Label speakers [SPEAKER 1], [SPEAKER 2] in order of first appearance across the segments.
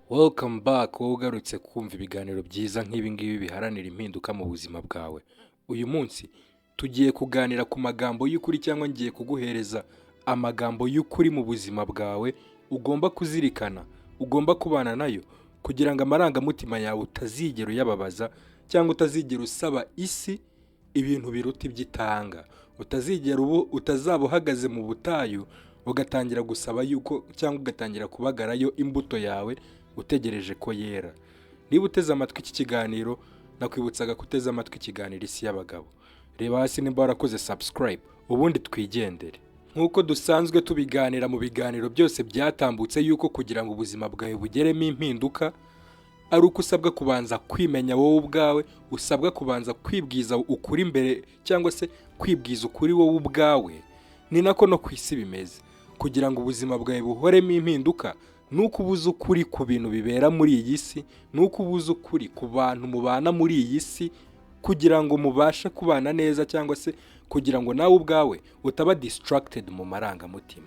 [SPEAKER 1] Welcome back, wowe ugarutse kumva ibiganiro byiza nk'ibi ngibi biharanira impinduka mu buzima bwawe. Uyu munsi tugiye kuganira ku magambo y'ukuri, cyangwa ngiye kuguhereza amagambo y'ukuri mu buzima bwawe ugomba kuzirikana, ugomba kubana nayo kugira ngo amarangamutima yawe utazigera uyababaza, cyangwa utazigera usaba isi ibintu biruta ibyo itanga. Utazigera ubu utazaba uhagaze mu butayu ugatangira gusaba yuko, cyangwa ugatangira kubagarayo imbuto yawe utegereje ko yera. Niba uteze amatwi iki kiganiro, nakwibutsaga kuteza amatwi ikiganiro Isi y'Abagabo. Reba hasi nimba warakoze subscribe, ubundi twigendere. Nk'uko dusanzwe tubiganira mu biganiro byose byatambutse, yuko kugira ngo ubuzima bwawe bugeremo impinduka ari uko usabwa kubanza kwimenya wowe ubwawe, usabwa kubanza kwibwiza ukuri imbere, cyangwa se kwibwiza ukuri wowe ubwawe. Ni nako no ku isi bimeze. Kugira ngo ubuzima bwawe buhoremo impinduka ni uko ubuze ukuri ku bintu bibera muri iyi si, ni uko ubuze ukuri ku bantu mubana muri iyi si, kugira ngo mubashe kubana neza, cyangwa se kugira ngo nawe ubwawe utaba distracted mu marangamutima.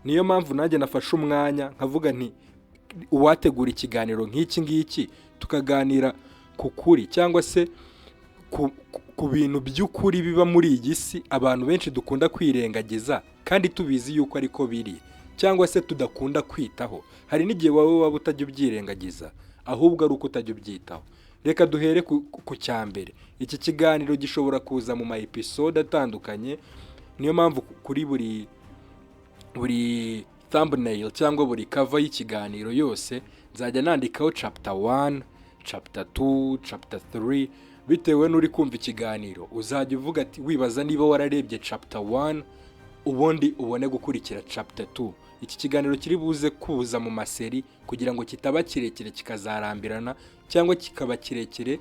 [SPEAKER 1] Niyo mpamvu nanjye nafashe umwanya nkavuga nti uwategura ikiganiro nk'iki ngiki, tukaganira ku kuri, cyangwa se ku bintu by'ukuri biba muri iyi si abantu benshi dukunda kwirengagiza kandi tubizi yuko ariko biri, cyangwa se tudakunda kwitaho. Hari n'igihe wowe waba utajya ubyirengagiza, ahubwo ari uko utajya ubyitaho. Reka duhere ku cya mbere. Iki kiganiro gishobora kuza mu ma episode atandukanye, niyo mpamvu kuri buri thumbnail cyangwa buri cover y'ikiganiro yose nzajya nandikaho chapter 1, chapter 2, chapter 3, bitewe n'uri kumva ikiganiro. Uzajya uvuga ati, wibaza niba wararebye chapter 1, ubundi ubone gukurikira chapter 2. Iki kiganiro kiri buze kuza mu ma series kugira ngo kitaba kirekire kikazarambirana, cyangwa kikaba kirekire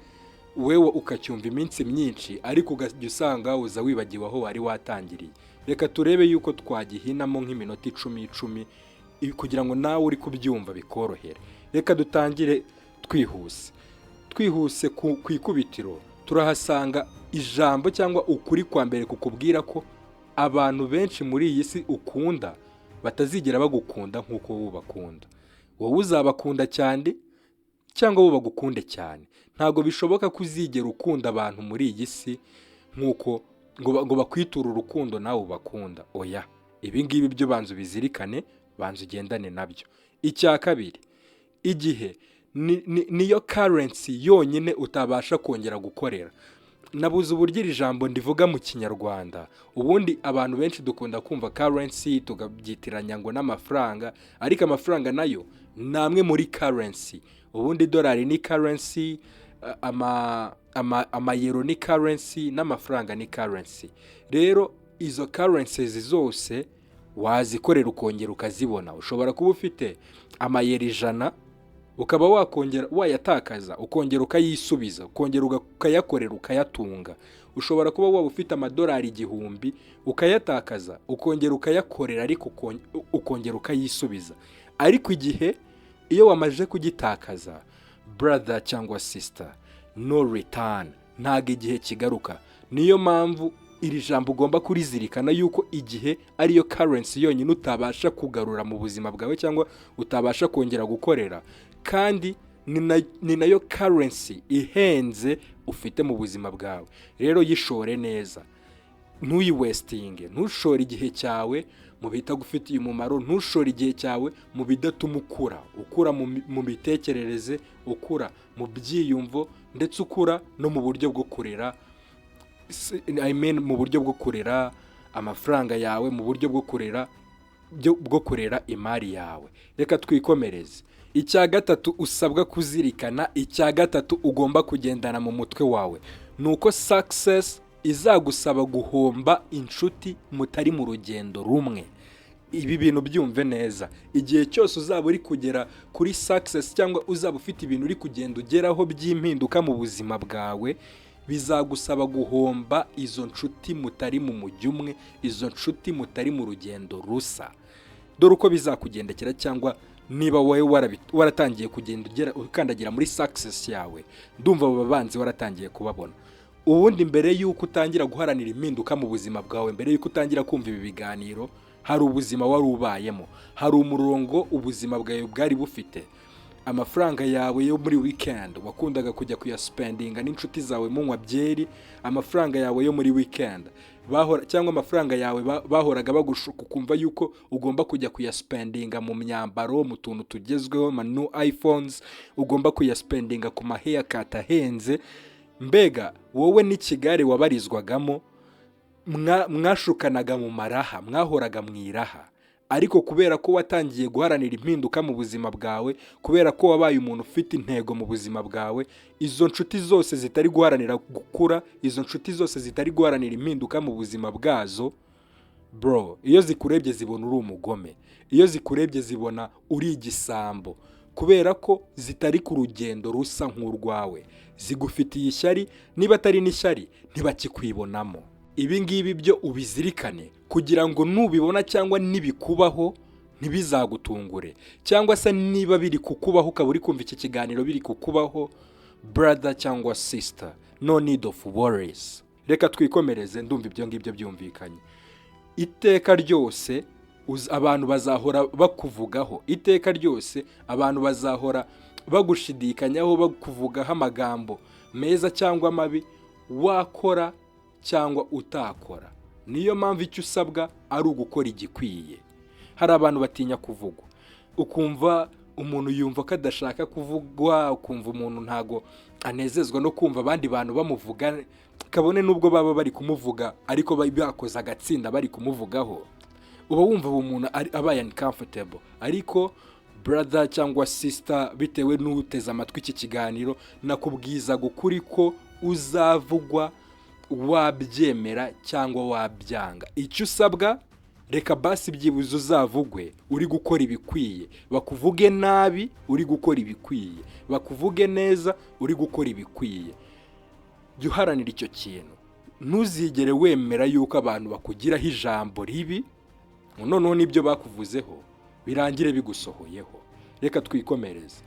[SPEAKER 1] wewe ukacyumva iminsi myinshi, ariko ukajya usanga uza wibagiwe aho wari watangiriye. Reka turebe yuko twagihinamo nk'iminota 10 10, kugira ngo nawe uri kubyumva bikorohere. Reka dutangire twihuse twihuse. Ku ikubitiro turahasanga ijambo cyangwa ukuri kwa mbere kukubwira ko abantu benshi muri iyi si ukunda batazigera bagukunda nk'uko wowe ubakunda. Wowe uzabakunda cyane cyangwa bo bagukunde cyane, ntabwo bishoboka ko uzigera ukunda abantu muri iyi si nk'uko ngo bakwiture urukundo nawe ubakunda. Oya, ibi ngibi byo banza ubizirikane, banza ugendane nabyo. Icya kabiri, igihe niyo currency yonyine utabasha kongera gukorera. Nabuze uburyo iri jambo ndivuga mu Kinyarwanda. Ubundi abantu benshi dukunda kumva currency tukabyitiranya ngo n'amafaranga, ariko amafaranga nayo ni amwe muri currency. Ubundi idolari ni currency, amayero ni currency, n'amafaranga ni currency. Rero izo currencies zose wazikorera ukongera ukazibona. Ushobora kuba ufite amayero 100, ukaba wakongera wayatakaza, ukongera ukayisubiza, ukongera ukayakorera, ukayatunga. Ushobora kuba waba ufite amadolari 1000, ukayatakaza, ukongera ukayakorera, ariko ukongera ukayisubiza. Ariko igihe iyo wamaze kugitakaza, brother cyangwa sister, no return, ntabwo igihe kigaruka. Niyo mpamvu iri jambo ugomba kurizirikana, yuko igihe ariyo currency yonyine utabasha kugarura mu buzima bwawe, cyangwa utabasha kongera gukorera, kandi ni nayo currency ihenze ufite mu buzima bwawe. Rero yishore neza, ntuyiwastinge, ntushore igihe cyawe mu bitagufitiye umumaro, ntushore igihe cyawe mu bidatuma ukura, ukura mu mitekerereze, ukura mu byiyumvo, ndetse ukura no mu buryo bwo kurera, I mean, mu buryo bwo kurera amafaranga yawe, mu buryo bwo kurera imari yawe. Reka twikomereze. Icya gatatu usabwa kuzirikana, icya gatatu ugomba kugendana mu mutwe wawe, ni uko success izagusaba guhomba inshuti mutari mu rugendo rumwe. Ibi bintu byumve neza. Igihe cyose uzaba uri kugera kuri success, cyangwa uzaba ufite ibintu uri kugenda ugeraho by'impinduka mu buzima bwawe, bizagusaba guhomba izo nshuti mutari mu mujyi umwe, izo nshuti mutari mu rugendo rusa. Dore uko bizakugendekera, cyangwa niba wowe waratangiye kugenda ugera ukandagira muri success yawe, ndumva abo babanzi waratangiye kubabona. Ubundi mbere y'uko utangira guharanira impinduka mu buzima bwawe, mbere y'uko utangira kumva ibi biganiro, hari ubuzima wari ubayemo, hari umurongo ubuzima bwawe bwari bufite. Amafaranga yawe yo muri weekend wakundaga kujya kuyaspendinga n'inshuti zawe munywa byeri, amafaranga yawe yo muri weekend bahora, cyangwa amafaranga yawe bahoraga bagushuka ukumva yuko ugomba kujya kuyaspendinga mu myambaro, mu tuntu tugezweho, ma new iPhones, ugomba kuyaspendinga ku ma haircut ahenze. Mbega wowe n'ikigare wabarizwagamo mwashukanaga mu maraha, mwahoraga mu iraha. Ariko kubera ko watangiye guharanira impinduka mu buzima bwawe, kubera ko wabaye umuntu ufite intego mu buzima bwawe, izo nshuti zose zitari guharanira gukura, izo nshuti zose zitari guharanira impinduka mu buzima bwazo, bro, iyo zikurebye zibona uri umugome, iyo zikurebye zibona uri igisambo, kubera ko zitari ku rugendo rusa nk'urwawe. Zigufitiye ishyari, niba atari n'ishyari ntibakikwibonamo. Ibi ngibi byo ubizirikane kugira ngo nubibona cyangwa nibikubaho ntibizagutungure, cyangwa se niba biri kukubaho ukaba uri kumva iki kiganiro biri kukubaho, brother cyangwa sister, no need of worries. Reka twikomereze, ndumva ibyo ngibyo byumvikanye. Iteka ryose abantu bazahora bakuvugaho, iteka ryose abantu bazahora bagushidikanyaho, bakuvugaho amagambo meza cyangwa mabi, wakora cyangwa utakora. Niyo mpamvu icyo usabwa ari ugukora igikwiye. Hari abantu batinya kuvugwa, ukumva umuntu yumva ko adashaka kuvugwa, ukumva umuntu ntago anezezwa no kumva abandi bantu bamuvuga, kabone n'ubwo baba bari kumuvuga ariko bakoze agatsinda bari kumuvugaho, uba wumva uwo muntu abaye uncomfortable. Ariko brother cyangwa sister, bitewe n'uteze amatwi iki kiganiro, nakubwizaga ukuri ko uzavugwa, wabyemera cyangwa wabyanga. Icyo usabwa, reka basi byibuze uzavugwe uri gukora ibikwiye. Bakuvuge nabi uri gukora ibikwiye, bakuvuge neza uri gukora ibikwiye, jya uharanira icyo kintu. Ntuzigere wemera yuko abantu bakugiraho ijambo ribi, noneho n'ibyo bakuvuzeho birangire bigusohoyeho. Reka twikomereze.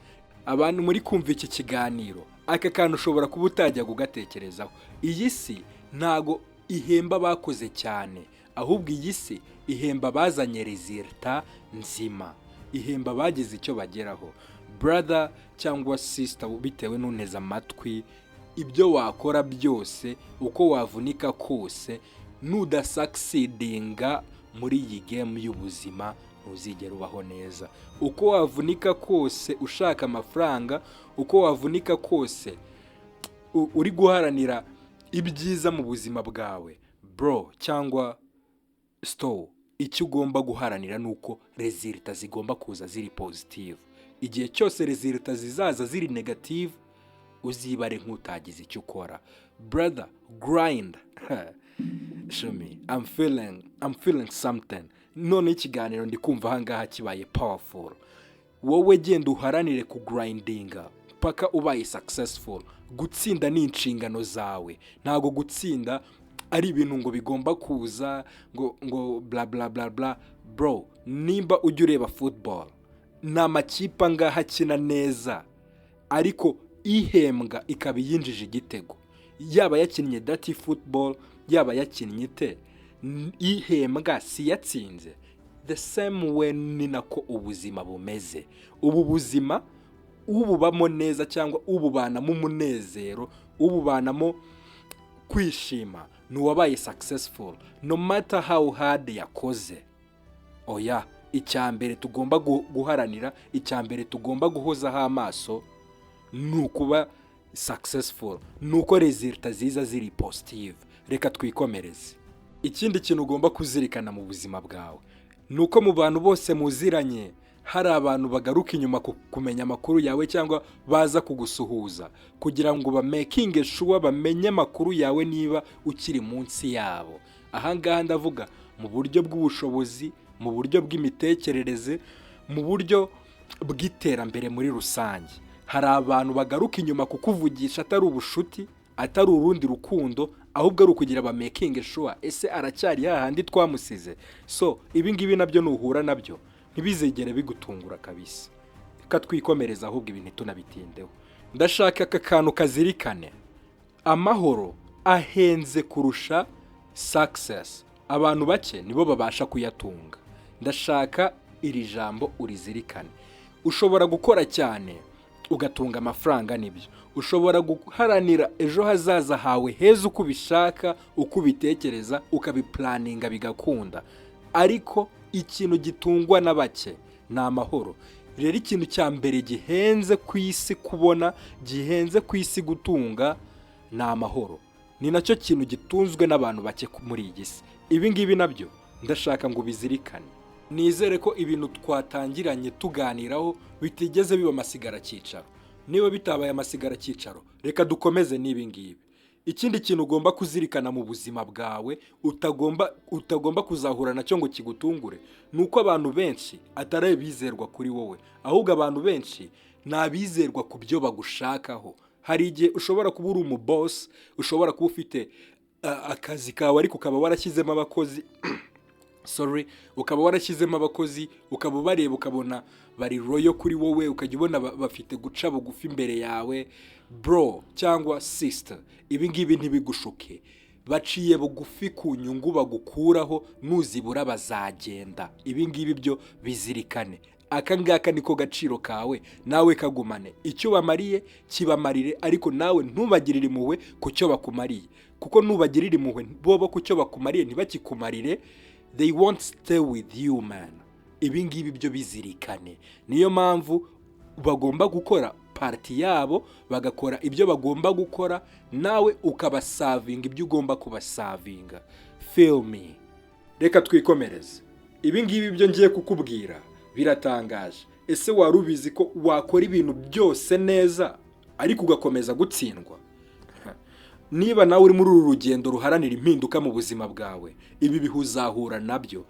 [SPEAKER 1] Abantu muri kumva iki kiganiro, aka kantu ushobora kuba utajya kugatekerezaho. Iyi si ntago ihemba abakoze cyane, ahubwo iyi si ihemba abazanye result nzima, ihemba abagize icyo bageraho. Brother cyangwa sister, bitewe n'unteze amatwi, ibyo wakora byose, uko wavunika kose, nudasucceedinga muri iyi game y'ubuzima ntuzigera ubaho neza. Uko wavunika kose ushaka amafaranga, uko wavunika kose uri guharanira ibyiza mu buzima bwawe, bro cyangwa sis, icyo ugomba guharanira ni uko result zigomba kuza ziri positive. Igihe cyose result zizaza ziri negative, uzibare nk'utagize icyo ukora. Brother, grind. Show me, I'm feeling something. None ikiganiro ndi kumva ahangaha kibaye powerful. Wowe genda uharanire kugrindinga paka ubaye successful. Gutsinda ni inshingano zawe, ntabwo gutsinda ari ibintu ngo bigomba kuza ngo bla bla bla bla. Bro, nimba ujya ureba football, ni amakipe angahe akina neza ariko ihembwa ikaba iyinjije igitego? Yaba yakinnye dirty football, yaba yakinnye ite, ihembwa si yatsinze. The same way ni nako ubuzima bumeze. Ubu buzima ububamo neza cyangwa ububanamo umunezero, ububanamo kwishima, ni uwabaye successful, no matter how hard yakoze. Oya, icya mbere tugomba guharanira, icya mbere tugomba guhozaho amaso ni ukuba successful, ni uko result ziza ziri positive. Reka twikomereze. Ikindi kintu ugomba kuzirikana mu buzima bwawe ni uko mu bantu bose muziranye hari abantu bagaruka inyuma kumenya amakuru yawe, cyangwa baza kugusuhuza kugira ngo bamakinge sure, bamenye amakuru yawe niba ukiri munsi yabo. Ahangaha ndavuga mu buryo bw'ubushobozi, mu buryo bw'imitekerereze, mu buryo bw'iterambere muri rusange. Hari abantu bagaruka inyuma kukuvugisha, atari ubushuti, atari urundi rukundo, ahubwo ari ukugira bamakinge sure: ese aracyari hahandi twamusize? So ibi ngibi nabyo nuhura nabyo ntibizigere bigutungura kabisa. Reka twikomereza, ahubwo ibintu tunabitindeho. Ndashaka aka kantu kazirikane: amahoro ahenze kurusha success, abantu bake nibo babasha kuyatunga. Ndashaka iri jambo urizirikane. Ushobora gukora cyane ugatunga amafaranga, nibyo. Ushobora guharanira ejo hazaza hawe heza uko ubishaka, uko ubitekereza, ukabiplanninga bigakunda, ariko ikintu gitungwa na bake ni amahoro. Rero ikintu cya mbere gihenze ku isi kubona, gihenze ku isi gutunga, ni amahoro. Ni nacyo kintu gitunzwe n'abantu bake muri iyi si. Ibi ngibi nabyo ndashaka ngo ubizirikane. Nizere ko ibintu twatangiranye tuganiraho bitigeze biba amasigaracyicaro. Niba bitabaye amasigaracyicaro, reka dukomeze n'ibi ngibi. Ikindi kintu ugomba kuzirikana mu buzima bwawe, utagomba kuzahura nacyo ngo kigutungure, ni uko abantu benshi atari abizerwa kuri wowe, ahubwo abantu benshi ni abizerwa ku byo bagushakaho. Hari igihe ushobora kuba uri umuboss, ushobora kuba ufite akazi kawe, ariko ukaba warashyizemo abakozi, sorry, ukaba warashyizemo abakozi, ukaba ubareba ukabona bari loyal kuri wowe, ukajya ubona bafite guca bugufi imbere yawe. Bro cyangwa sister, ibi ngibi ntibigushuke. Baciye bugufi ku nyungu bagukuraho, nuzibura bazagenda. Ibi ngibi byo bizirikane. Aka ngaka niko gaciro kawe, nawe kagumane. Icyo bamariye kibamarire, ariko nawe ntubagirire impuhwe ku cyo bakumariye, kuko nubagirira impuhwe bobo ku cyo bakumariye ntibakikumarire, they won't stay with you, man. Ibi ngibi byo bizirikane. Niyo mpamvu bagomba gukora part yabo, bagakora ibyo bagomba gukora, nawe ukabaservinga ibyo ugomba kubaservinga. Feel me? Reka twikomereze. Ibi ngibi byo ngiye kukubwira biratangaje. Ese wari ubizi ko wakora ibintu byose neza ariko ugakomeza gutsindwa? Niba nawe uri muri uru rugendo ruharanira impinduka mu buzima bwawe, ibi bihe uzahura nabyo,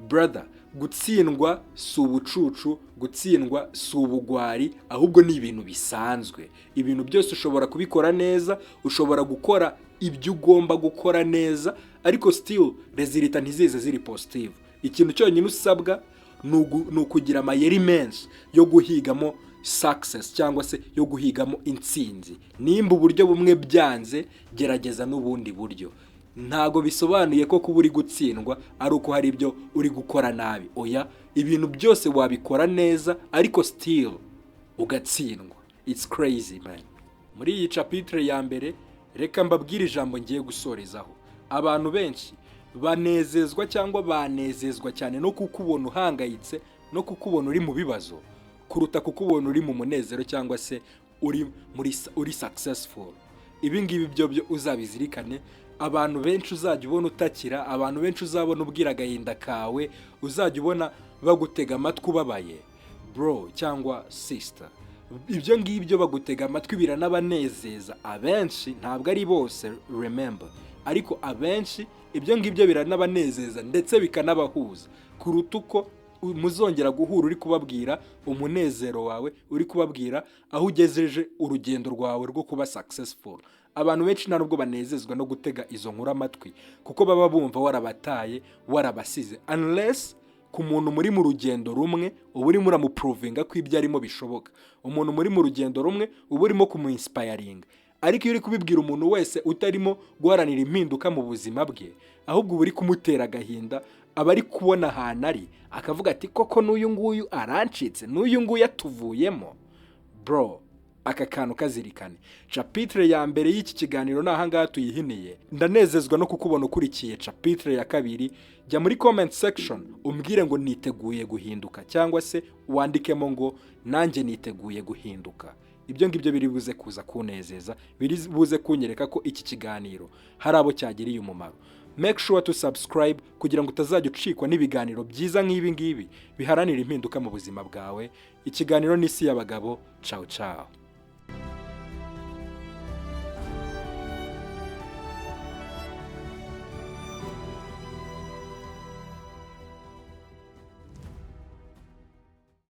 [SPEAKER 1] brother. Gutsindwa si ubucucu, gutsindwa si ubugwari, ahubwo ni ibintu bisanzwe. Ibintu byose ushobora kubikora neza, ushobora gukora ibyo ugomba gukora neza, ariko still result ntizize ziri positive. Ikintu cyonyine usabwa ni ukugira amayeri menshi yo guhigamo success cyangwa se yo guhigamo intsinzi. Nimba uburyo bumwe byanze, gerageza n'ubundi buryo. Ntabwo bisobanuye ko kuba uri gutsindwa ari uko hari ibyo uri gukora nabi. Oya, ibintu byose wabikora neza ariko still ugatsindwa. It's crazy, man. Muri iyi chapitre ya mbere, reka mbabwire ijambo ngiye gusorezaho. Abantu benshi banezezwa cyangwa banezezwa cyane no kukubona uhangayitse, no kukubona uri mu bibazo, kuruta kukubona uri mu munezero cyangwa se uri successful. Ibi ngibi byo uzabizirikane. Abantu benshi uzajya ubona utakira, abantu benshi uzabona ubwira agahinda kawe, uzajya ubona bagutega amatwi ubabaye, bro cyangwa sister, ibyo ngibyo bagutega amatwi biranabanezeza. Abenshi, ntabwo ari bose, remember, ariko abenshi ibyo ngibyo biranabanezeza ndetse bikanabahuza kuruta uko muzongera guhura uri kubabwira umunezero wawe, uri kubabwira aho ugejeje urugendo rwawe rwo kuba successful. Abantu benshi nta nubwo banezezwa no gutega izo nkuru amatwi, kuko baba bumva warabataye, warabasize, unless ku muntu muri mu rugendo rumwe uba urimo uramuprovinga ko ibyo arimo bishoboka. Umuntu muri mu rugendo rumwe uba urimo kumuinspiringa, ariko iyo uri kubibwira umuntu wese utarimo guharanira impinduka mu buzima bwe, ahubwo uba uri kumutera agahinda. Aba ari kubona ahantu ari akavuga ati: "Koko n'uyu nguyu arancitse, n'uyu nguyu atuvuyemo." Bro, aka kantu kazirikane. Chapitre ya mbere y'iki kiganiro ni ahangaha tuyihiniye. Ndanezezwa no kukubona ukurikiye chapitre ya kabiri. Jya muri comment section umbwire ngo "Niteguye guhinduka", cyangwa se wandikemo ngo "Nanjye niteguye guhinduka". Ibyo ngibyo biri buze kuza kunezeza, biri buze kunyereka ko iki kiganiro hari abo cyagiriye umumaro. Make sure to subscribe kugira ngo utazajya ucikwa n'ibiganiro byiza nk'ibi ngibi biharanira impinduka mu buzima bwawe. Ikiganiro n'Isi y'Abagabo. Ciao ciao.